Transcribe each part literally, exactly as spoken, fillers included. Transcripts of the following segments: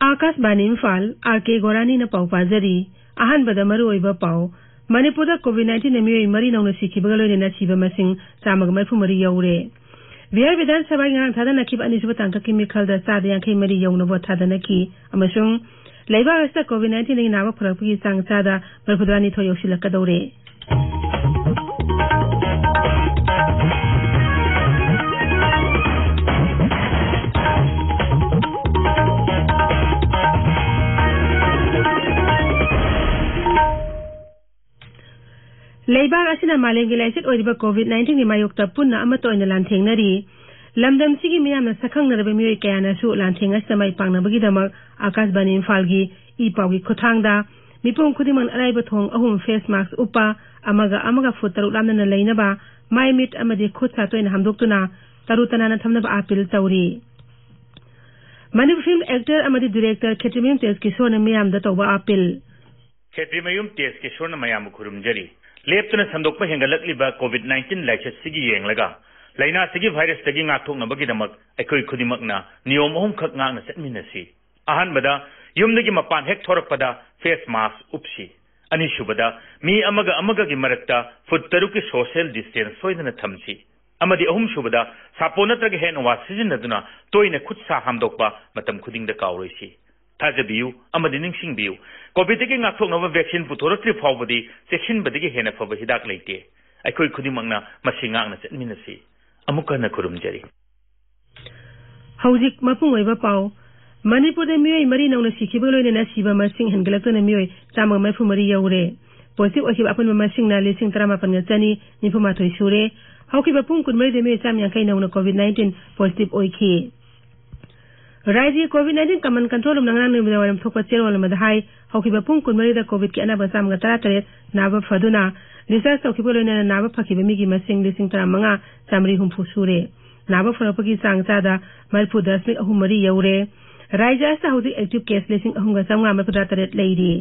ꯑꯥꯀꯥꯁꯕꯥꯅꯤ Imphal, R ꯀꯦ ꯒꯣꯔꯥꯅꯤꯅ ꯄꯥꯎ ꯄꯥꯖꯔꯤ꯫ ꯑꯍꯥꯟꯕꯗ ꯃꯔꯨꯑꯣꯏꯕ ꯄꯥꯎ꯫ ꯃꯅꯤꯄꯨꯔꯗ ꯀꯣꯚꯤꯗ ꯅꯥꯏꯟꯇꯤꯟꯅ ꯃꯤꯑꯣꯏ ꯃꯔꯤ ꯅꯧꯅ ꯁꯤꯈꯤꯕꯒ ꯂꯣꯏꯅꯅ ꯁꯤꯕ ꯃꯁꯤꯡ ꯆꯥꯝꯃꯒ ꯃꯔꯤꯐꯨ ꯃꯔꯤ ꯌꯧꯔꯦ꯫ ꯕꯤꯍꯥꯔ ꯕꯤꯙꯥꯟ ꯁꯚꯥꯒꯤ ꯉꯔꯥꯡ ꯊꯥꯗꯅꯈꯤꯕ ꯑꯅꯤꯁꯨꯕ ꯇꯥꯡꯀꯛꯀꯤ ꯃꯤꯈꯜꯗ ꯆꯥꯗ ꯌꯥꯡꯈꯩ ꯃꯔꯤ ꯌꯧꯅ ꯚꯣꯠ ꯊꯥꯗꯅꯈꯤ꯫ ꯑꯃꯁꯨꯡ ꯂꯩꯕꯥꯛ ꯑꯁꯤꯗ ꯀꯣꯚꯤꯗ ꯅꯥꯏꯟꯇꯤꯟꯗꯒꯤ ꯅꯥꯕ ꯐꯔꯛꯄꯒꯤ ꯆꯥꯡ ꯆꯥꯗ ꯃꯔꯤꯐꯨꯇꯔꯥꯅꯤꯊꯣꯏ ꯌꯧꯁꯤꯜꯂꯛꯀꯗꯧꯔꯦ꯫ ꯂꯩꯕꯥꯛ ꯑꯁꯤꯅ ꯃꯥꯂꯦꯝꯒꯤ ꯂꯥꯏꯆꯠ ꯑꯣꯏꯔꯤꯕ ꯀꯣꯚꯤꯗ ꯅꯥꯏꯟꯇꯤꯟꯒꯤ ꯃꯥꯌꯣꯛꯇ ꯄꯨꯟꯅ ꯑꯃꯠꯇ ꯑꯣꯏꯅ ꯂꯥꯟꯊꯦꯡꯅꯔꯤ꯫ ꯂꯝꯗꯝꯁꯤꯒꯤ ꯃꯤꯌꯥꯝꯅ ꯁꯛꯈꯪꯅꯔꯕ ꯃꯤꯑꯣꯏ ꯀꯌꯥꯅꯁꯨ ꯂꯥꯟꯊꯦꯡ ꯑꯁꯤꯗ ꯃꯥꯏ ꯄꯥꯛꯅꯕꯒꯤꯗꯃꯛ ꯑꯥꯀꯥꯁꯕꯥꯅꯤ ꯏꯝꯐꯥꯜꯒꯤ ꯏ ꯄꯥꯎꯒꯤ ꯈꯨꯠꯊꯥꯡꯗ ꯃꯤꯄꯨꯝ ꯈꯨꯗꯤꯡꯃꯛꯅ ꯑꯔꯥꯏꯕ ꯊꯣꯡ ꯑꯍꯨꯝ, ꯐꯦꯁ ꯃꯥꯁꯛ ꯎꯞꯄ, ꯑꯃꯒ ꯑꯃꯒ ꯐꯨꯠ ꯇꯔꯨꯛ ꯂꯥꯞꯅꯅ ꯂꯩꯅꯕ, ꯃꯥꯏ ꯃꯤꯠ ꯑꯃꯗꯤ ꯈꯨꯠ ꯁꯥ ꯇꯣꯏꯅ ꯍꯥꯝꯗꯣꯛꯇꯨꯅ ꯇꯔꯨ ꯇꯅꯥꯟꯅ ꯊꯝꯅꯕ ꯑꯥꯄꯤꯜ ꯇꯧꯔꯤ꯫ ꯃꯅꯤꯄꯨꯔ ꯐꯤꯜꯝ ꯑꯦꯛꯇꯔ ꯑꯃꯗꯤ ꯗꯤꯔꯦꯛꯇꯔ ꯈꯦꯇ꯭ꯔꯤꯃꯌꯨꯝ ꯇꯦꯖ ꯀꯤꯁꯣꯔꯅ ꯃꯤꯌꯥꯝꯗ ꯇꯧꯕ ꯑꯥꯄꯤꯜ꯫ ꯈꯦꯇ꯭ꯔꯤꯃꯌꯨꯝ ꯇꯦꯖ ꯀꯤꯁꯣꯔꯅ ꯃꯌꯥꯝꯕꯨ ꯈꯨꯔꯨꯝꯖꯔꯤ꯫ ꯂꯦꯞꯇꯅ ꯁꯟꯗꯣꯛꯄ ꯍꯦꯟꯒꯠꯂꯛꯂꯤꯕ ꯀꯣꯚꯤꯗ ꯅꯥꯏꯟꯇꯤꯟ ꯂꯥꯏꯆꯠꯁꯤꯒꯤ ꯌꯦꯡꯂꯒ, ꯂꯥꯏꯅꯥꯁꯤꯒꯤ ꯚꯥꯏꯔꯁꯇꯒꯤ ꯉꯥꯛꯊꯣꯛꯅꯕꯒꯤꯗꯃꯛ ꯑꯩꯈꯣꯏ ꯈꯨꯗꯤꯡꯃꯛꯅ ꯅꯤꯌꯣꯝ ꯑꯍꯨꯝꯈꯛ ꯉꯥꯛꯅ ꯆꯠꯃꯤꯟꯅꯁꯤ꯫ ꯑꯍꯥꯟꯕꯗ, ꯌꯨꯝꯗꯒꯤ ꯃꯄꯥꯟ ꯍꯦꯛ ꯊꯣꯔꯛꯄꯗ ꯐꯦꯁ ꯃꯥꯁꯛ ꯎꯞꯁꯤ꯫ ꯑꯅꯤꯁꯨꯕꯗ, ꯃꯤ ꯑꯃꯒ ꯑꯃꯒꯒꯤ ꯃꯔꯛꯇ ꯐꯨꯠ ꯇꯔꯨꯛꯀꯤ ꯁꯣꯁꯤꯌꯦꯜ ꯗꯤꯁꯇꯦꯟꯁ ꯁꯣꯏꯗꯅ ꯊꯝꯁꯤ꯫ ꯑꯃꯗꯤ ꯑꯍꯨꯝꯁꯨꯕꯗ, ꯁꯥꯄꯣꯟ ꯅꯠꯇ꯭ꯔꯒ ꯍꯦꯟ ꯋꯥꯁ ꯁꯤꯖꯤꯟꯅꯗꯨꯅ ꯇꯣꯏꯅ ꯈꯨꯠ ꯁꯥ ꯍꯥꯝꯗꯣꯛꯄ ꯃꯇꯝ ꯈꯨꯗꯤꯡꯗ ꯀꯥꯎꯔꯣꯏꯁꯤ꯫ ꯊꯥꯖꯕꯤꯌꯨ ꯑꯃꯗꯤ ꯅꯤꯡꯁꯤꯡꯕꯤꯌꯨ, ꯀꯣꯚꯤꯗꯇꯒꯤ ꯉꯥꯛꯊꯣꯛꯅꯕ ꯚꯦꯛꯁꯤꯟ ꯄꯨꯊꯣꯔꯛꯇ꯭ꯔꯤ ꯐꯥꯎꯕꯗꯤ ꯆꯦꯛꯁꯤꯟꯕꯗꯒꯤ ꯍꯦꯟꯅ ꯐꯕ ꯍꯤꯗꯥꯛ ꯂꯩꯇꯦ꯫ ꯑꯩꯈꯣꯏ ꯈꯨꯗꯤꯡꯃꯛꯅ ꯃꯁꯤ ꯉꯥꯛꯅ ꯆꯠꯃꯤꯟꯅꯁꯤ꯫ ꯑꯃꯨꯛ ꯍꯟꯅ ꯈꯨꯔꯨꯝꯖꯔꯤ꯫ ꯍꯧꯖꯤꯛ ꯃꯄꯨꯡ ꯑꯣꯏꯕ ꯄꯥꯎ꯫ ꯃꯅꯤꯄꯨꯔꯗ ꯃꯤꯑꯣꯏ ꯃꯔꯤ ꯅꯧꯅ ꯁꯤꯈꯤꯕꯒ ꯂꯣꯏꯅꯅ ꯁꯤꯕ ꯃꯁꯤꯡ ꯍꯦꯟꯒꯠꯂꯛꯇꯨꯅ ꯃꯤꯑꯣꯏ ꯆꯥꯝꯃꯒ ꯃꯔꯤꯐꯨ ꯃꯔꯤ ꯌꯧꯔꯦ꯫ ꯄꯣꯖꯤꯇꯤꯚ ꯑꯣꯏꯈꯤꯕ ꯑꯄꯨꯟꯕ ꯃꯁꯤꯡꯅ ꯂꯤꯁꯤꯡ ꯇꯔꯥꯃꯥꯄꯟꯒ ꯆꯅꯤ ꯅꯤꯐꯨ ꯃꯥꯊꯣꯏ ꯁꯨꯔꯦ꯫ ꯍꯧꯈꯤꯕ ꯄꯨꯡ ꯀꯨꯟꯃꯔꯤꯗ ꯃꯤꯑꯣꯏ ꯆꯥꯝꯃ ꯌꯥꯡꯈꯩ ꯅꯧꯅ ꯀꯣꯚꯤꯗ ꯅꯥꯏꯟꯇꯤꯟ ꯄꯣꯖꯤꯇꯤꯚ ꯑꯣꯏꯈꯤ꯫ ꯔꯥꯖ꯭ꯌꯒꯤ ꯀꯣꯚꯤꯗ ꯅꯥꯏꯟꯇꯤꯟ ꯀꯃꯟ ꯀꯟꯇ꯭ꯔꯣꯜ ꯔꯨꯝꯅ ꯉꯔꯥꯡ ꯅꯨꯃꯤꯗꯥꯡꯋꯥꯏꯔꯝ ꯊꯣꯛꯄ ꯆꯦꯔꯣꯜ ꯑꯃꯗ ꯍꯥꯏ, ꯍꯧꯈꯤꯕ ꯄꯨꯡ ꯀꯨꯟꯃꯔꯤꯗ ꯀꯣꯚꯤꯗꯀꯤ ꯑꯅꯥꯕ ꯆꯥꯝꯃꯒ ꯇꯔꯥꯇꯔꯦꯠ ꯅꯥꯕ ꯐꯗꯨꯅ ꯗꯤꯁꯆꯥꯔꯖ ꯇꯧꯈꯤꯕꯒ ꯂꯣꯏꯅꯅ ꯅꯥꯕ ꯐꯈꯤꯕ ꯃꯤꯒꯤ ꯃꯁꯤꯡ ꯂꯤꯁꯤꯡ ꯇꯔꯥꯃꯉꯥ ꯆꯥꯝꯃꯔꯤ ꯍꯨꯝꯐꯨ ꯁꯨꯔꯦ꯫ ꯅꯥꯕ ꯐꯔꯛꯄꯒꯤ ꯆꯥꯡ ꯆꯥꯗ ꯃꯔꯤꯐꯨ ꯗꯁꯃꯤꯛ ꯑꯍꯨꯝ ꯃꯔꯤ ꯌꯧꯔꯦ꯫ ꯔꯥꯖ꯭ꯌ ꯑꯁꯤꯗ ꯍꯧꯖꯤꯛ ꯑꯦꯛꯇꯤꯚ ꯀꯦꯁ ꯂꯤꯁꯤꯡ ꯑꯍꯨꯝꯒ ꯆꯥꯝꯃꯉꯥ ꯃꯔꯤꯐꯨꯇꯔꯥ ꯇꯔꯦꯠ ꯂꯩꯔꯤ꯫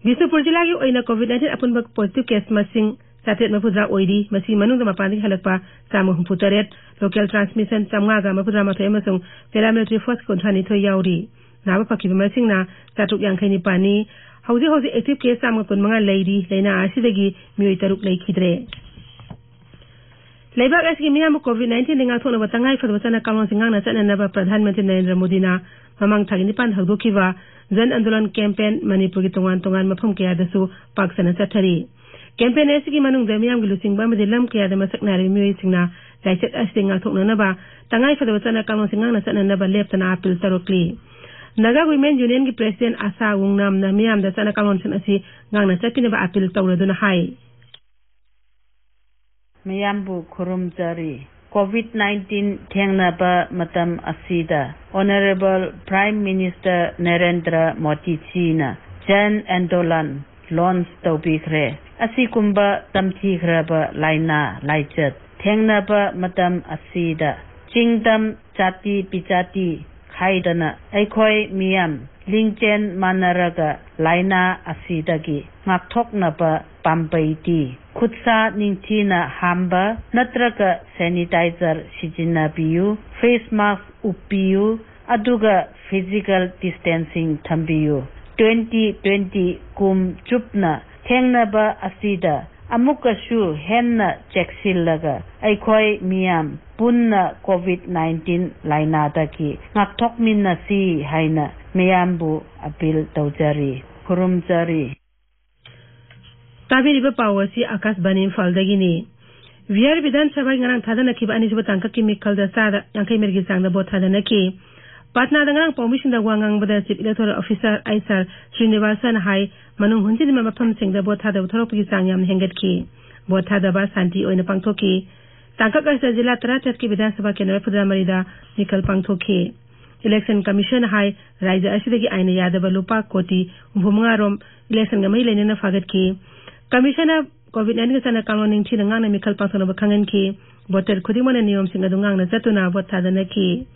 ꯕꯤꯁꯅꯨꯄꯨꯔ ꯖꯤꯂꯥꯒꯤ ꯑꯣꯏꯅ ꯀꯣꯚꯤꯗ ꯅꯥꯏꯟꯇꯤꯟ ꯑꯄꯨꯟꯕ ꯄꯣꯖꯤꯇꯤꯚ ꯀꯦꯁ ꯃꯁꯤꯡ ꯆꯥꯇ꯭ꯔꯦꯠ ꯃꯔꯤꯐꯨꯇꯔꯥ ꯑꯣꯏꯔꯤ꯫ ꯃꯁꯤꯒꯤ ꯃꯅꯨꯡꯗ ꯃꯄꯥꯟꯗꯒꯤ ꯍꯜꯂꯛꯄ ꯆꯥꯝꯃ ꯍꯨꯝꯐꯨꯇꯔꯦꯠ, local transmission ꯆꯥꯝꯃꯉꯥꯒ ꯃꯔꯤꯐꯨꯇꯔꯥ ꯃꯥꯊꯣꯏ ꯑꯃꯁꯨꯡ paramilitary force ꯀꯨꯟꯊ꯭ꯔꯥ ꯅꯤꯊꯣꯏ ꯌꯥꯎꯔꯤ꯫ ꯅꯥꯕ ꯐꯈꯤꯕ ꯃꯁꯤꯡꯅ ꯆꯥꯇ꯭ꯔꯨꯛ ꯌꯥꯡꯈꯩ ꯅꯤꯄꯥꯟꯅꯤ꯫ ꯍꯧꯖꯤꯛ ꯍꯧꯖꯤꯛ active case ꯆꯥꯝꯃ ꯀꯨꯟꯃꯉꯥ ꯂꯩꯔꯤ꯫ ꯂꯥꯏꯅꯥ ꯑꯁꯤꯗꯒꯤ ꯃꯤꯑꯣꯏ ꯇꯔꯨꯛ ꯂꯩꯈꯤꯗ꯭ꯔꯦ꯫ ꯂꯩꯕꯥꯛ ꯑꯁꯤꯒꯤ ꯃꯤꯌꯥꯝꯕꯨ COVID nineteenꯗꯒꯤ ꯉꯥꯛꯊꯣꯛꯅꯕ ꯇꯉꯥꯏ ꯐꯗꯕ ꯆꯠꯅ ꯀꯥꯡꯂꯣꯟꯁꯤꯡ ꯉꯥꯛꯅ ꯆꯠꯅꯅꯕ ꯄ꯭ꯔꯙꯥꯟ ꯃꯟꯇ꯭ꯔꯤ ꯅꯔꯦꯟꯗ꯭ꯔ ꯃꯣꯗꯤꯅ ꯃꯃꯥꯡ ꯊꯥꯒꯤ ꯅꯤꯄꯥꯟꯗ ꯍꯧꯗꯣꯛꯈꯤꯕ ꯖꯟ ꯑꯟꯗꯣꯂꯟ campaign ꯃꯅꯤꯄꯨꯔꯒꯤ ꯇꯣꯉꯥꯟ ꯇꯣꯉꯥꯟꯕ ꯃꯐꯝ ꯀꯌꯥꯗꯁꯨ ꯄꯥꯛ ꯁꯟꯅ ꯆꯠꯊꯔꯤ꯫ Campaign ꯑꯁꯤꯒꯤ ꯃꯅꯨꯡꯗ ꯃꯤꯌꯥꯝꯒꯤ ꯂꯨꯆꯤꯡꯕ ꯑꯃꯗꯤ ꯂꯝ ꯀꯌꯥꯗ ꯃꯁꯛ ꯅꯥꯏꯔꯕ ꯃꯤꯑꯣꯏꯁꯤꯡꯅ ꯂꯥꯏꯆꯠ ꯑꯁꯤꯗꯒꯤ ꯉꯥꯛꯊꯣꯛꯅꯅꯕ ꯇꯉꯥꯏ ꯐꯗꯕ ꯆꯠꯅ ꯀꯥꯡꯂꯣꯟꯁꯤꯡ ꯉꯥꯛꯅ ꯆꯠꯅꯅꯕ ꯂꯦꯞꯇꯅ ꯑꯥꯄꯤꯜ ꯇꯧꯔꯛꯂꯤ꯫ Naga Women Unionꯒꯤ president ꯑꯁꯥ ꯋꯨꯡꯅꯥꯝꯅ ꯃꯤꯌꯥꯝꯗ ꯆꯠꯅ ꯀꯥꯡꯂꯣꯟꯁꯤꯡ ꯑꯁꯤ ꯉꯥꯛꯅ ꯆꯠꯄꯤꯅꯕ ꯑꯥꯄꯤꯜ ꯇꯧꯔꯗꯨꯅ ꯍꯥꯏ꯫ ꯃꯌꯥꯝꯕꯨ ꯈꯨꯔꯨꯝꯖꯔꯤ꯫ COVID nineteen ꯊꯦꯡꯅꯕ ꯃꯇꯝ ꯑꯁꯤꯗ Honourable Prime Minister ꯅꯔꯦꯟꯗ꯭ꯔ ꯃꯣꯗꯤꯖꯤꯅ ꯖꯟ ꯑꯟꯗꯣꯂꯟ launch ꯇꯧꯕꯤꯈ꯭ꯔꯦ꯫ ꯑꯁꯤꯒꯨꯝꯕ ꯇꯝꯊꯤꯈ꯭ꯔꯕ ꯂꯥꯏꯅꯥ ꯂꯥꯏꯆꯠ ꯊꯦꯡꯅꯕ ꯃꯇꯝ ꯑꯁꯤꯗ ꯆꯤꯡꯗꯝ ꯖꯥꯇꯤ ꯕꯤꯖꯥꯇꯤ ꯈꯥꯏꯗꯅ ꯑꯩꯈꯣꯏ ꯃꯤꯌꯥꯝ ꯂꯤꯡꯖꯦꯜ ꯃꯥꯟꯅꯔꯒ ꯂꯥꯏꯅꯥ ꯑꯁꯤꯗꯒꯤ ꯉꯥꯛꯊꯣꯛꯅꯕ ꯄꯥꯝꯕꯩꯗꯤ ꯈꯨꯠꯁꯥ ꯅꯤꯡꯊꯤꯅ ꯍꯥꯝꯕ ꯅꯠꯇ꯭ꯔꯒ sanitizer ꯁꯤꯖꯤꯟꯅꯕꯤꯌꯨ, face mask ꯎꯞꯄꯤꯌꯨ, ꯑꯗꯨꯒ physical distancing ꯊꯝꯕꯤꯌꯨ꯫ Twenty twenty ꯀꯨꯝ ꯆꯨꯞꯅ ꯊꯦꯡꯅꯕ ꯑꯁꯤꯗ ꯑꯃꯨꯛꯀꯁꯨ ꯍꯦꯟꯅ ꯆꯦꯛꯁꯤꯜꯂꯒ ꯑꯩꯈꯣꯏ ꯃꯤꯌꯥꯝ ꯄꯨꯟꯅ COVID nineteen ꯂꯥꯏꯅꯥꯗꯒꯤ ꯉꯥꯛꯊꯣꯛꯃꯤꯟꯅꯁꯤ ꯍꯥꯏꯅ ꯃꯌꯥꯝꯕꯨ ꯑꯥꯄꯤꯜ ꯇꯧꯖꯔꯤ, ꯈꯨꯔꯨꯝꯖꯔꯤ꯫ ꯇꯥꯕꯤꯔꯤꯕ ꯄꯥꯎ ꯑꯁꯤ ꯑꯥꯀꯥꯁꯕꯥꯅꯤ ꯏꯝꯐꯥꯜꯗꯒꯤꯅꯤ꯫ ꯕꯤꯍꯥꯔ ꯕꯤꯙꯥꯟ ꯁꯚꯥꯒꯤ ꯉꯔꯥꯡ ꯊꯥꯗꯅꯈꯤꯕ ꯑꯅꯤꯁꯨꯕ ꯇꯥꯡꯀꯛꯀꯤ ꯃꯤꯈꯜꯗ ꯆꯥꯗ ꯌꯥꯡꯈꯩ ꯃꯔꯤꯒꯤ ꯆꯥꯡꯗ ꯚꯣꯠ ꯊꯥꯗꯅꯈꯤ꯫ ꯄꯥꯠꯅꯥꯗ ꯉꯔꯥꯡ ꯄꯥꯎꯃꯤꯁꯤꯡꯗ ꯋꯥ ꯉꯥꯡꯕꯗ Chief Electoral Officer ꯑꯥꯏ ꯑꯥꯔ ꯁ꯭ꯔꯤꯅꯤꯕꯥꯁꯟ ꯍꯥꯏ, ꯃꯅꯨꯡ ꯍꯨꯟꯖꯤꯟꯕ ꯃꯐꯝꯁꯤꯡꯗ ꯚꯣꯠ ꯊꯥꯗꯕ ꯊꯣꯔꯛꯄꯒꯤ ꯆꯥꯡ ꯌꯥꯝꯅ ꯍꯦꯟꯒꯠꯈꯤ꯫ ꯚꯣꯠ ꯊꯥꯗꯕ ꯁꯥꯟꯇꯤ ꯑꯣꯏꯅ ꯄꯥꯡꯊꯣꯛꯈꯤ꯫ ꯇꯥꯡꯀꯛ ꯑꯁꯤꯗ ꯖꯤꯂꯥ ꯇꯔꯥꯇꯔꯦꯠꯀꯤ ꯕꯤꯙꯥꯟ ꯁꯚꯥ ꯀꯦꯟꯗ꯭ꯔ ꯐꯨꯗ꯭ꯔꯥ ꯃꯔꯤꯗ ꯃꯤꯈꯜ ꯄꯥꯡꯊꯣꯛꯈꯤ꯫ Election Commission ꯍꯥꯏ, ꯔꯥꯖ꯭ꯌ ꯑꯁꯤꯗꯒꯤ ꯑꯥꯏꯟꯅ ꯌꯥꯗꯕ ꯂꯨꯄꯥ ꯀꯣꯇꯤ ꯍꯨꯝꯐꯨ ꯃꯉꯥ ꯔꯣꯝ election ꯒ ꯃꯔꯤ ꯂꯩꯅꯅ ꯐꯥꯒꯠꯈꯤ꯫ Commission ꯅ COVID nineteen ꯒ ꯆꯠꯅ ꯀꯥꯡꯂꯣꯟ ꯅꯤꯡꯊꯤꯅ ꯉꯥꯛꯅ ꯃꯤꯈꯜ ꯄꯥꯡꯊꯣꯛꯅꯕ ꯈꯪꯍꯟꯈꯤ꯫ Voter ꯈꯨꯗꯤꯡꯃꯛꯅ ꯅꯤꯌꯣꯝꯁꯤꯡ ꯑꯗꯨ ꯉꯥꯛꯅ ꯆꯠꯇꯨꯅ ꯚꯣꯠ ꯊꯥꯗꯅꯈꯤ꯫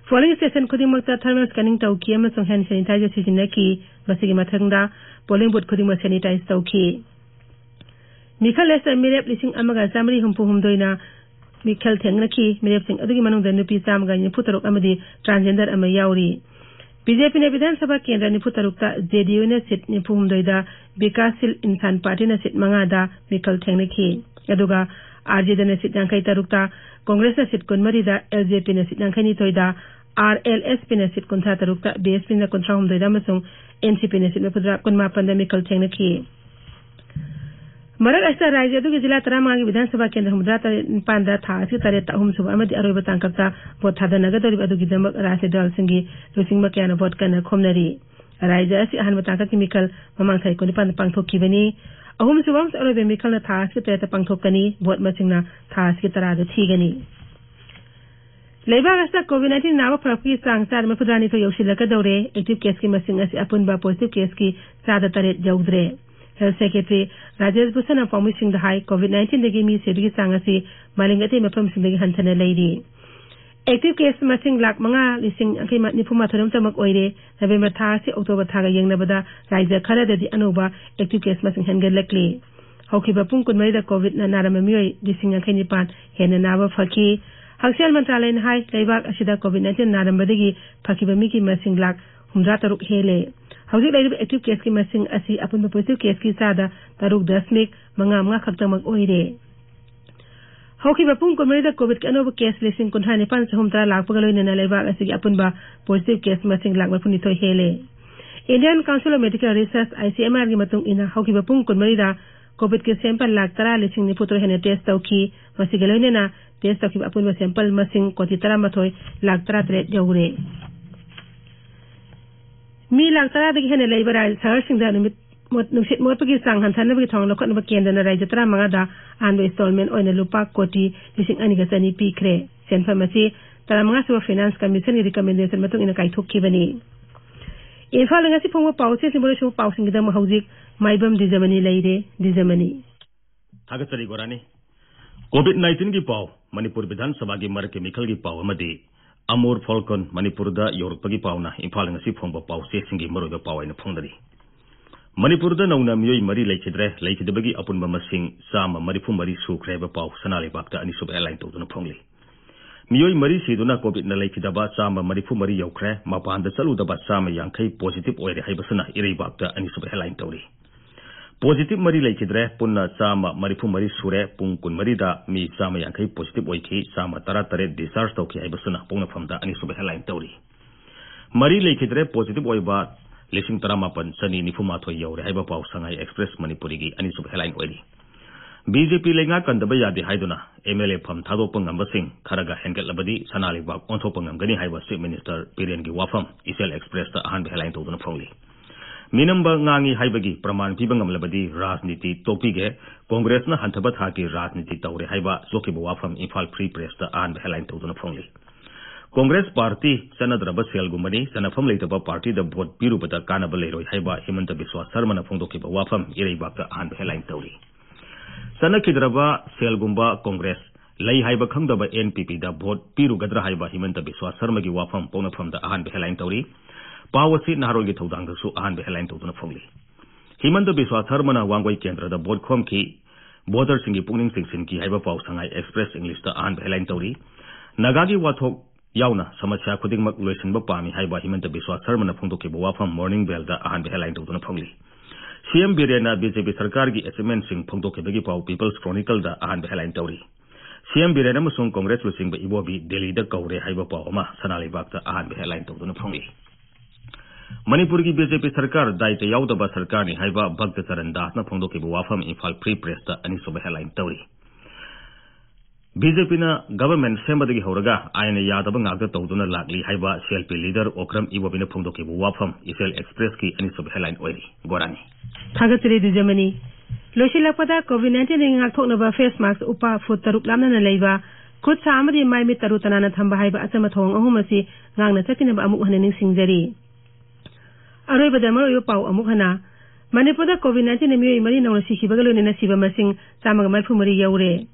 Polling station ꯈꯨꯗꯤꯡꯃꯛꯇ thermal scanning ꯇꯧꯈꯤ ꯑꯃꯁꯨꯡ hand sanitizer ꯁꯤꯖꯤꯟꯅꯈꯤ꯫ ꯃꯁꯤꯒꯤ ꯃꯊꯪꯗ polling booth ꯈꯨꯗꯤꯡꯃꯛ sanitize ꯇꯧꯈꯤ꯫ ꯃꯤꯈꯜ ꯑꯁꯤꯗ ꯃꯤꯔꯦꯞ ꯂꯤꯁꯤꯡ ꯑꯃꯒ ꯆꯥꯃꯔꯤ ꯍꯨꯝꯐꯨ ꯍꯨꯝꯗꯣꯏꯅ ꯃꯤꯈꯜ ꯊꯦꯡꯅꯈꯤ꯫ ꯃꯤꯔꯦꯞꯁꯤꯡ ꯑꯗꯨꯒꯤ ꯃꯅꯨꯡꯗ ꯅꯨꯄꯤ ꯆꯥꯝꯃꯒ ꯅꯤꯐꯨ ꯇꯔꯨꯛ ꯑꯃꯗꯤ transgender ꯑꯃ ꯌꯥꯎꯔꯤ꯫ ꯕꯤ ꯖꯦ ꯄꯤꯅ ꯕꯤꯙꯥꯟ ꯁꯚꯥ ꯀꯦꯟꯗ꯭ꯔ ꯅꯤꯐꯨ ꯇꯔꯨꯛꯇ, ꯖꯦ ꯗꯤ ꯌꯨꯅ ꯁꯤꯠ ꯅꯤꯐꯨ ꯍꯨꯝꯗꯣꯏꯗ, ꯕꯤꯀꯥꯁꯁꯤꯜ ꯏꯟꯁꯥꯟ ꯄꯥꯔꯇꯤꯅ ꯁꯤꯠ ꯃꯉꯥꯗ ꯃꯤꯈꯜ ꯊꯦꯡꯅꯈꯤ꯫ ꯑꯗꯨꯒ ꯑꯥꯔ ꯖꯦ ꯗꯤꯅ ꯁꯤꯠ ꯌꯥꯡꯈꯩ ꯇꯔꯨꯛꯇ, ꯀꯣꯡꯒ꯭ꯔꯦꯁꯅ ꯁꯤꯠ ꯀꯨꯟꯃꯔꯤꯗ, ꯑꯦꯜ ꯖꯦ ꯄꯤꯅ ꯁꯤꯠ ꯌꯥꯡꯈꯩꯅꯤꯊꯣꯏꯗ, ꯑꯥꯔ ꯑꯦꯜ ꯑꯦꯁ ꯄꯤꯅ ꯁꯤꯠ ꯀꯨꯟꯊ꯭ꯔꯥ ꯇꯔꯨꯛꯇ, ꯕꯤ ꯑꯦꯁ ꯄꯤꯅ ꯀꯨꯟꯊ꯭ꯔꯥ ꯍꯨꯝꯗꯣꯏꯗ ꯑꯃꯁꯨꯡ ꯑꯦꯟ ꯁꯤ ꯄꯤꯅ ꯁꯤꯠ ꯃꯔꯤꯐꯨꯇꯔꯥ, ꯀꯨꯟꯃꯥꯄꯟꯗ ꯃꯤꯈꯜ ꯊꯦꯡꯅꯈꯤ꯫ ꯃꯔꯛ ꯑꯁꯤꯗ ꯔꯥꯖ꯭ꯌ ꯑꯗꯨꯒꯤ ꯖꯤꯂꯥ ꯇꯔꯥꯃꯉꯥꯒꯤ ꯕꯤꯙꯥꯟ ꯁꯚꯥ ꯀꯦꯟꯗ꯭ꯔ ꯍꯨꯝꯐꯨꯇꯔꯥ ꯅꯤꯄꯥꯟꯗ ꯊꯥ ꯑꯁꯤꯒꯤ ꯇꯔꯦꯠꯇ ꯑꯍꯨꯝꯁꯨꯕ ꯑꯃꯗꯤ ꯑꯔꯣꯏꯕ ꯇꯥꯡꯀꯛꯇ ꯚꯣꯠ ꯊꯥꯗꯅꯒꯗꯧꯔꯤꯕ ꯑꯗꯨꯒꯤꯗꯃꯛ ꯔꯥꯖꯅꯤꯇꯤ ꯗꯜꯁꯤꯡꯒꯤ ꯂꯨꯆꯤꯡꯕ ꯀꯌꯥꯅ ꯚꯣꯠ ꯀꯟꯅ ꯈꯣꯝꯅꯔꯤ꯫ ꯔꯥꯖ꯭ꯌ ꯑꯁꯤ ꯑꯍꯥꯟꯕ ꯇꯥꯡꯀꯛꯀꯤ ꯃꯤꯈꯜ ꯃꯃꯥꯡ ꯊꯥ ꯀꯨꯟꯅꯤꯄꯥꯟꯗ ꯄꯥꯡꯊꯣꯛꯈꯤꯕꯅꯤ꯫ ꯑꯍꯨꯝꯁꯨꯕ ꯑꯃꯁꯨꯡ ꯑꯔꯣꯏꯕ ꯃꯤꯈꯜꯅ ꯊꯥ ꯑꯁꯤꯒꯤ ꯇꯔꯦꯠꯇ ꯄꯥꯡꯊꯣꯛꯀꯅꯤ꯫ ꯚꯣꯠ ꯃꯁꯤꯡꯅ ꯊꯥ ꯑꯁꯤꯒꯤ ꯇꯔꯥꯗ ꯊꯤꯒꯅꯤ꯫ ꯂꯩꯕꯥꯛ ꯑꯁꯤꯗ COVID nineteen ꯅꯥꯕ ꯐꯔꯛꯄꯒꯤ ꯆꯥꯡ ꯆꯥꯗ ꯃꯔꯤꯐꯨꯇꯔꯥꯅꯤꯊꯣꯏ ꯌꯧꯁꯤꯜꯂꯛꯀꯗꯧꯔꯦ꯫ Active caseꯀꯤ ꯃꯁꯤꯡ ꯑꯁꯤ ꯑꯄꯨꯟꯕ positive caseꯀꯤ ꯆꯥꯗ ꯇꯔꯦꯠ ꯌꯧꯗ꯭ꯔꯦ꯫ Health Secretary ꯔꯥꯖꯦꯁ ꯚꯨꯁꯟꯅ ꯄꯥꯎꯃꯤꯁꯤꯡꯗ ꯍꯥꯏ, COVID nineteenꯗꯒꯤ ꯃꯤ ꯁꯤꯕꯒꯤ ꯆꯥꯡ ꯑꯁꯤ ꯃꯥꯂꯦꯝꯒꯤ ꯑꯇꯩ ꯃꯐꯝꯁꯤꯡꯗꯒꯤ ꯍꯟꯊꯅ ꯂꯩꯔꯤ꯫ Active case ꯃꯁꯤꯡ ꯂꯥꯈ ꯃꯉꯥ ꯂꯤꯁꯤꯡ ꯌꯥꯡꯈꯩ ꯅꯤꯐꯨ ꯃꯥꯊꯣꯏ ꯔꯣꯝꯇꯃꯛ ꯑꯣꯏꯔꯦ꯫ ꯅꯕꯦꯝꯕꯔ ꯊꯥ ꯑꯁꯤ ꯑꯣꯛꯇꯣꯕꯔ ꯊꯥꯒ ꯌꯦꯡꯅꯕꯗ ꯔꯥꯖ꯭ꯌ ꯈꯔꯗꯗꯤ ꯑꯅꯧꯕ active case ꯃꯁꯤꯡ ꯍꯦꯟꯒꯠꯂꯛꯂꯤ꯫ ꯍꯧꯈꯤꯕ ꯄꯨꯡ ꯀꯨꯟꯃꯔꯤꯗ COVIDꯅ ꯅꯥꯔꯝꯕ ꯃꯤꯑꯣꯏ ꯂꯤꯁꯤꯡ ꯌꯥꯡꯈꯩ ꯅꯤꯄꯥꯟ ꯍꯦꯟꯅ ꯅꯥꯕ ꯐꯈꯤ꯫ ꯍꯛꯁꯦꯜ ꯃꯟꯇ꯭ꯔꯥꯂꯌꯅ ꯍꯥꯏ, ꯂꯩꯕꯥꯛ ꯑꯁꯤꯗ COVID nineteen ꯅꯥꯔꯝꯕꯗꯒꯤ ꯐꯈꯤꯕ ꯃꯤꯒꯤ ꯃꯁꯤꯡ ꯂꯥꯈ ꯍꯨꯝꯗ꯭ꯔꯥ ꯇꯔꯨꯛ ꯍꯦꯜꯂꯦ꯫ ꯍꯧꯖꯤꯛ ꯂꯩꯔꯤꯕ active caseꯀꯤ ꯃꯁꯤꯡ ꯑꯁꯤ ꯑꯄꯨꯟꯕ positive caseꯀꯤ ꯆꯥꯗ ꯇꯔꯨꯛ ꯗꯁꯃꯤꯛ ꯃꯉꯥ ꯃꯉꯥ ꯈꯛꯇꯃꯛ ꯑꯣꯏꯔꯦ꯫ ꯍꯧꯈꯤꯕ ꯄꯨꯡ ꯀꯨꯟꯃꯔꯤꯗ COVIDꯀꯤ ꯑꯅꯧꯕ case ꯂꯤꯁꯤꯡ ꯀꯨꯟꯊ꯭ꯔꯥ ꯅꯤꯄꯥꯟ ꯆꯍꯨꯝ ꯇꯔꯥ ꯂꯥꯛꯄꯒ ꯂꯣꯏꯅꯅ ꯂꯩꯕꯥꯛ ꯑꯁꯤꯒꯤ ꯑꯄꯨꯟꯕ positive case ꯃꯁꯤꯡ ꯂꯥꯈ ꯃꯔꯤꯐꯨꯅꯤꯊꯣꯏ ꯍꯦꯜꯂꯦ꯫ Indian Council of Medical Research, ICMRꯒꯤ ꯃꯇꯨꯡ ꯏꯟꯅ, ꯍꯧꯈꯤꯕ ꯄꯨꯡ ꯀꯨꯟꯃꯔꯤꯗ COVIDꯀꯤ sample ꯂꯥꯈ ꯇꯔꯥ ꯂꯤꯁꯤꯡ ꯅꯤꯐꯨ ꯇꯔꯨꯛ ꯍꯦꯟꯅ test ꯇꯧꯈꯤ꯫ ꯃꯁꯤꯒ ꯂꯣꯏꯅꯅ test ꯇꯧꯈꯤꯕ ꯑꯄꯨꯟꯕ sample ꯃꯁꯤꯡ ꯀꯣꯇꯤ ꯇꯔꯥꯃꯥꯊꯣꯏ ꯂꯥꯈ ꯇꯔꯥꯇꯔꯦꯠ ꯌꯧꯔꯦ꯫ ꯃꯤ ꯂꯥꯈ ꯇꯔꯥꯗꯒꯤ ꯍꯦꯟꯅ ꯂꯩꯕ ꯔꯥꯖ꯭ꯌ ꯁꯍꯔꯁꯤꯡꯗ ꯅꯨꯃꯤꯠ ꯃꯣꯠ-, ꯅꯨꯡꯁꯤꯠ ꯃꯣꯠꯄꯒꯤ ꯆꯥꯡ ꯍꯟꯊꯅꯕꯒꯤ ꯊꯧꯔꯥꯡ ꯂꯧꯈꯠꯅꯕ ꯀꯦꯟꯗ꯭ꯔꯅ ꯔꯥꯖ꯭ꯌ ꯇꯔꯥꯃꯉꯥꯗ ꯑꯍꯥꯟꯕ installment ꯑꯣꯏꯅ ꯂꯨꯄꯥ ꯀꯣꯇꯤ ꯂꯤꯁꯤꯡ ꯑꯅꯤꯒ ꯆꯅꯤ ꯄꯤꯈ꯭ꯔꯦ꯫ ꯁꯦꯟꯐꯝ ꯑꯁꯤ ꯇꯔꯥꯃꯉꯥꯁꯨꯕ Finance Commissionꯒꯤ recommendation ꯃꯇꯨꯡ ꯏꯟꯅ ꯀꯥꯏꯊꯣꯛꯈꯤꯕꯅꯤ꯫ ꯏꯝꯐꯥꯜꯗ ꯉꯁꯤ ꯐꯣꯡꯕ ꯄꯥꯎꯆꯦꯁꯤꯡ ꯃꯔꯨꯑꯣꯏꯕ ꯄꯥꯎꯁꯤꯡꯒꯤꯗꯃꯛ ꯍꯧꯖꯤꯛ ꯃꯥꯏꯕꯝ ꯗꯤꯖꯃꯅꯤ ꯂꯩꯔꯦ꯫ ꯗꯤꯖꯃꯅꯤ꯫ ꯊꯥꯒꯠꯆꯔꯤ ꯒꯣꯔꯥꯅꯤ꯫ COVID nineteenꯒꯤ ꯄꯥꯎ, ꯃꯅꯤꯄꯨꯔ ꯕꯤꯙꯥꯟ ꯁꯚꯥꯒꯤ ꯃꯔꯛꯀꯤ ꯃꯤꯈꯜꯒꯤ ꯄꯥꯎ ꯑꯃꯗꯤ ꯑꯃꯣꯔ ꯐꯥꯜꯀꯟ ꯃꯅꯤꯄꯨꯔꯗ ꯌꯧꯔꯛꯄꯒꯤ ꯄꯥꯎꯅ ꯏꯝꯐꯥꯜ ꯉꯁꯤ ꯐꯣꯡꯕ ꯄꯥꯎꯆꯦꯁꯤꯡꯒꯤ ꯃꯔꯨꯑꯣꯏꯕ ꯄꯥꯎ ꯑꯣꯏꯅ ꯐꯣꯡꯅꯔꯤ꯫ ꯃꯅꯤꯄꯨꯔꯗ ꯅꯧꯅ ꯃꯤꯑꯣꯏ ꯃꯔꯤ ꯂꯩꯈꯤꯗ꯭ꯔꯦ, ꯂꯩꯈꯤꯗꯕꯒꯤ ꯑꯄꯨꯟꯕ ꯃꯁꯤꯡ ꯆꯥꯝꯃ ꯃꯔꯤꯐꯨ ꯃꯔꯤ ꯁꯨꯈ꯭ꯔꯦ ꯍꯥꯏꯕ ꯄꯥꯎ ꯁꯅꯥ ꯂꯩꯕꯥꯛꯇ ꯑꯅꯤꯁꯨꯕ headline ꯇꯧꯗꯨꯅ ꯐꯣꯡꯂꯤ꯫ ꯃꯤꯑꯣꯏ ꯃꯔꯤ ꯁꯤꯗꯨꯅ COVID-ꯅ ꯂꯩꯈꯤꯗꯕ ꯆꯥꯝꯃ ꯃꯔꯤꯐꯨ ꯃꯔꯤ ꯌꯧꯈ꯭ꯔꯦ, ꯃꯄꯥꯟꯗ ꯆꯠꯂꯨꯗꯕ ꯆꯥꯝꯃ ꯌꯥꯡꯈꯩ positive ꯑꯣꯏꯔꯦ ꯍꯥꯏꯕꯁꯤꯅ ꯏꯔꯩꯕꯥꯛꯇ ꯑꯅꯤꯁꯨꯕ headline ꯇꯧꯔꯤ꯫ Positive ꯃꯔꯤ ꯂꯩꯈꯤꯗ꯭ꯔꯦ, ꯄꯨꯟꯅ ꯆꯥꯝꯃ ꯃꯔꯤꯐꯨ ꯃꯔꯤ ꯁꯨꯔꯦ꯫ ꯄꯨꯡ ꯀꯨꯟꯃꯔꯤꯗ ꯃꯤ ꯆꯥꯝꯃ ꯌꯥꯡꯈꯩ positive ꯑꯣꯏꯈꯤ, ꯆꯥꯝꯃ ꯇꯔꯥꯇꯔꯦꯠ discharge ꯇꯧꯈꯤ ꯍꯥꯏꯕꯁꯤꯅ ꯄꯣꯛꯅꯐꯝꯗ ꯑꯅꯤꯁꯨꯕ headline ꯇꯧꯔꯤ꯫ ꯃꯔꯤ ꯂꯩꯈꯤꯗ꯭ꯔꯦ, positive ꯑꯣꯏꯕ ꯂꯤꯁꯤꯡ ꯇꯔꯥꯃꯥꯄꯟ ꯆꯅꯤ ꯅꯤꯐꯨ ꯃꯥꯊꯣꯏ ꯌꯧꯔꯦ ꯍꯥꯏꯕ ꯄꯥꯎ ꯁꯉꯥꯏ Express ꯃꯅꯤꯄꯨꯔꯤꯒꯤ ꯑꯅꯤꯁꯨꯕ headline ꯑꯣꯏꯔꯤ꯫ BJP ꯂꯩꯉꯥꯛ ꯀꯟꯗꯕ ꯌꯥꯗꯦ ꯍꯥꯏꯗꯨꯅ MLA ꯐꯝ ꯊꯥꯗꯣꯛꯄ ꯉꯝꯕꯁꯤꯡ ꯈꯔꯒ ꯍꯦꯟꯒꯠꯂꯕꯗꯤ ꯁꯅꯥ ꯂꯩꯕꯥꯛ ꯑꯣꯟꯊꯣꯛꯄ ꯉꯝꯒꯅꯤ ꯍꯥꯏꯕ Chief Minister ꯕꯤꯔꯦꯟꯒꯤ ꯋꯥꯐꯝ ꯏꯆꯦꯜ Expressꯇ ꯑꯍꯥꯟꯕ headline ꯇꯧꯗꯨꯅ ꯐꯣꯡꯂꯤ꯫ ꯃꯤꯅꯝꯕ ꯉꯥꯡꯉꯤ ꯍꯥꯏꯕꯒꯤ ꯄ꯭ꯔꯃꯥꯟ ꯄꯤꯕ ꯉꯝꯂꯕꯗꯤ ꯔꯥꯖꯅꯤꯇꯤ ꯇꯣꯛꯄꯤꯒꯦ, ꯀꯣꯡꯒ꯭ꯔꯦꯁꯅ ꯍꯟꯊꯕ ꯊꯥꯛꯀꯤ ꯔꯥꯖꯅꯤꯇꯤ ꯇꯧꯔꯦ ꯍꯥꯏꯕ ꯆꯣꯛꯈꯤꯕ ꯋꯥꯐꯝ ꯏꯝꯐꯥꯜ Free Pressꯇ ꯑꯍꯥꯟꯕ headline ꯇꯧꯗꯨꯅ ꯐꯣꯡꯂꯤ꯫ ꯀꯣꯡꯒ꯭ꯔꯦꯁ ꯄꯥꯔꯇꯤ ꯆꯠꯅꯗ꯭ꯔꯕ ꯁꯦꯜꯒꯨꯝꯕꯅꯤ, ꯆꯠꯅꯐꯝ ꯂꯩꯇꯕ ꯄꯥꯔꯇꯤꯗ ꯚꯣꯠ ꯄꯤꯔꯨꯕꯗ ꯀꯥꯟꯅꯕ ꯂꯩꯔꯣꯏ ꯍꯥꯏꯕ ꯍꯤꯃꯟꯇ ꯕꯤꯁ꯭ꯋꯥ ꯁꯔꯃꯅ ꯐꯣꯡꯗꯣꯛꯈꯤꯕ ꯋꯥꯐꯝ ꯏꯔꯩꯕꯥꯛꯇ ꯑꯍꯥꯟꯕ headline ꯇꯧꯔꯤ꯫ ꯆꯠꯅꯈꯤꯗ꯭ꯔꯕ ꯁꯦꯜꯒꯨꯝꯕ ꯀꯣꯡꯒ꯭ꯔꯦꯁ ꯂꯩ ꯍꯥꯏꯕ ꯈꯪꯗꯕ NPPꯗ ꯚꯣꯠ ꯄꯤꯔꯨꯒꯗ꯭ꯔꯥ ꯍꯥꯏꯕ ꯍꯤꯃꯟꯇ ꯕꯤꯁ꯭ꯋꯥ ꯁꯔꯃꯒꯤ ꯋꯥꯐꯝ ꯄꯣꯛꯅꯐꯝꯗ ꯑꯍꯥꯟꯕ headline ꯇꯧꯔꯤ꯫ ꯄꯥꯎ ꯑꯁꯤ ꯅꯍꯥꯔꯣꯜꯒꯤ ꯊꯧꯗꯥꯡꯗꯁꯨ ꯑꯍꯥꯟꯕ headline ꯇꯧꯗꯨꯅ ꯐꯣꯡꯂꯤ꯫ ꯍꯤꯃꯟꯇ ꯕꯤꯁ꯭ꯋꯥ ꯁꯔꯃꯅ ꯋꯥꯡꯒꯣꯏ ꯀꯦꯟꯗ꯭ꯔꯗ ꯚꯣꯠ ꯈꯣꯝꯈꯤ, voterꯁꯤꯡꯒꯤ ꯄꯨꯛꯅꯤꯡ ꯆꯤꯡꯁꯤꯟꯈꯤ ꯍꯥꯏꯕ ꯄꯥꯎ ꯁꯉꯥꯏ Express Englishꯇ ꯑꯍꯥꯟꯕ headline ꯇꯧꯔꯤ꯫ ꯅꯥꯒꯥꯒꯤ ꯋꯥꯊꯣꯛ ꯌꯥꯎꯅ ꯁꯃꯁ꯭ꯌꯥ ꯈꯨꯗꯤꯡꯃꯛ ꯂꯣꯏꯁꯤꯟꯕ ꯄꯥꯝꯃꯤ ꯍꯥꯏꯕ ꯍꯤꯃꯟꯇ ꯕꯤꯁ꯭ꯋꯥ ꯁꯔꯃꯅ ꯐꯣꯡꯗꯣꯛꯈꯤꯕ ꯋꯥꯐꯝ Morning Bellꯗ ꯑꯍꯥꯟꯕ headline ꯇꯧꯗꯨꯅ ꯐꯣꯡꯂꯤ꯫ CM ꯕꯤꯔꯦꯟꯅ BJP ꯁꯔꯀꯥꯔꯒꯤ achievementꯁꯤꯡ ꯐꯣꯡꯗꯣꯛꯈꯤꯕꯒꯤ ꯄꯥꯎ People's Chronicleꯗ ꯑꯍꯥꯟꯕ headline ꯇꯧꯔꯤ꯫ CM ꯕꯤꯔꯦꯟ ꯑꯃꯁꯨꯡ ꯀꯣꯡꯒ꯭ꯔꯦꯁ ꯂꯨꯆꯤꯡꯕ ꯏꯕꯣꯕꯤ ꯗꯦꯜꯂꯤꯗ ꯀꯧꯔꯦ ꯍꯥꯏꯕ ꯄꯥꯎ ꯑꯃ ꯁꯅꯥ ꯂꯩꯕꯥꯛꯇ ꯑꯍꯥꯟꯕ headline ꯇꯧꯗꯨꯅ ꯐꯣꯡꯂꯤ꯫ ꯃꯅꯤꯄꯨꯔꯒꯤ BJP ꯁꯔꯀꯥꯔ ꯗꯥꯏꯇ ꯌꯥꯎꯗꯕ ꯁꯔꯀꯥꯔꯅꯤ ꯍꯥꯏꯕ ꯚꯛꯇ ꯆꯔꯟ ꯗꯥꯁꯅ ꯐꯣꯡꯗꯣꯛꯈꯤꯕ ꯋꯥꯐꯝ ꯏꯝꯐꯥꯜ Free Pressꯇ ꯑꯅꯤꯁꯨꯕ headline ꯇꯧꯔꯤ꯫ BJPꯅ government ꯁꯦꯝꯕꯗꯒꯤ ꯍꯧꯔꯒ ꯑꯥꯏꯟꯅ ꯌꯥꯗꯕ ꯉꯥꯛꯇ ꯇꯧꯗꯨꯅ ꯂꯥꯛꯂꯤ ꯍꯥꯏꯕ CLP leader ꯑꯣꯀ꯭ꯔꯝ ꯏꯕꯣꯕꯤꯅ ꯐꯣꯡꯗꯣꯛꯈꯤꯕ ꯋꯥꯐꯝ ꯏꯆꯦꯜ Expressꯀꯤ ꯑꯅꯤꯁꯨꯕ headline ꯑꯣꯏꯔꯤ꯫ ꯒꯣꯔꯥꯅꯤ꯫ ꯊꯥꯒꯠꯆꯔꯤ ꯗꯨꯖꯃꯅꯤ꯫ ꯂꯣꯏꯁꯤꯜꯂꯛꯄꯗ COVID-19ꯗꯒꯤ ꯉꯥꯛꯊꯣꯛꯅꯕ face mask ꯎꯞꯄ, foot ꯇꯔꯨꯛ ꯂꯥꯞꯅꯅ ꯂꯩꯕ, ꯈꯨꯠ ꯁꯥ ꯑꯃꯗꯤ ꯃꯥꯏ ꯃꯤꯠ ꯇꯔꯨ ꯇꯅꯥꯟꯅ ꯊꯝꯕ ꯍꯥꯏꯕ ꯑꯆꯝꯕ ꯊꯧꯑꯣꯡ ꯑꯍꯨꯝ ꯑꯁꯤ ꯉꯥꯛꯅ ꯆꯠꯄꯤꯅꯕ ꯑꯃꯨꯛ ꯍꯟꯅ ꯅꯤꯡꯁꯤꯡꯖꯔꯤ꯫ ꯑꯔꯣꯏꯕꯗ ꯃꯔꯨꯑꯣꯏꯕ ꯄꯥꯎ ꯑꯃꯨꯛ ꯍꯟꯅ꯫ ꯃꯅꯤꯄꯨꯔꯗ COVID-19ꯅ ꯃꯤꯑꯣꯏ ꯃꯔꯤ ꯅꯧꯅ ꯁꯤꯈꯤꯕꯒ ꯂꯣꯏꯅꯅ ꯁꯤꯕ ꯃꯁꯤꯡ ꯆꯥꯝꯃꯒ ꯃꯔꯤꯐꯨ ꯃꯔꯤ ꯌꯧꯔꯦ꯫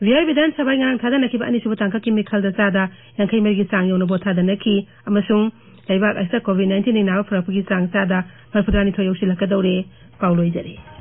ꯕꯤꯍꯥꯔ ꯕꯤꯙꯥꯟ ꯁꯚꯥꯒꯤ ꯉꯔꯥꯡ ꯊꯥꯗꯅꯈꯤꯕ ꯑꯅꯤꯁꯨꯕ ꯇꯥꯡꯀꯛꯀꯤ ꯃꯤꯈꯜꯗ ꯆꯥꯗ ꯌꯥꯡꯈꯩ ꯃꯔꯤꯒꯤ ꯆꯥꯡ ꯌꯧꯅ ꯚꯣꯠ ꯊꯥꯗꯅꯈꯤ ꯑꯃꯁꯨꯡ ꯂꯩꯕꯥꯛ ꯑꯁꯤꯗ ꯀꯣꯚꯤꯗ ꯅꯥꯏꯟꯇꯤꯟ ꯅꯥꯕ ꯐꯔꯛꯄꯒꯤ ꯆꯥꯡ ꯆꯥꯗ ꯃꯔꯤꯐꯨꯇꯔꯥꯅꯤꯊꯣꯏ ꯌꯧꯁꯤꯜꯂꯛꯀꯗꯧꯔꯦ꯫ ꯄꯥꯎ ꯂꯣꯏꯖꯔꯦ꯫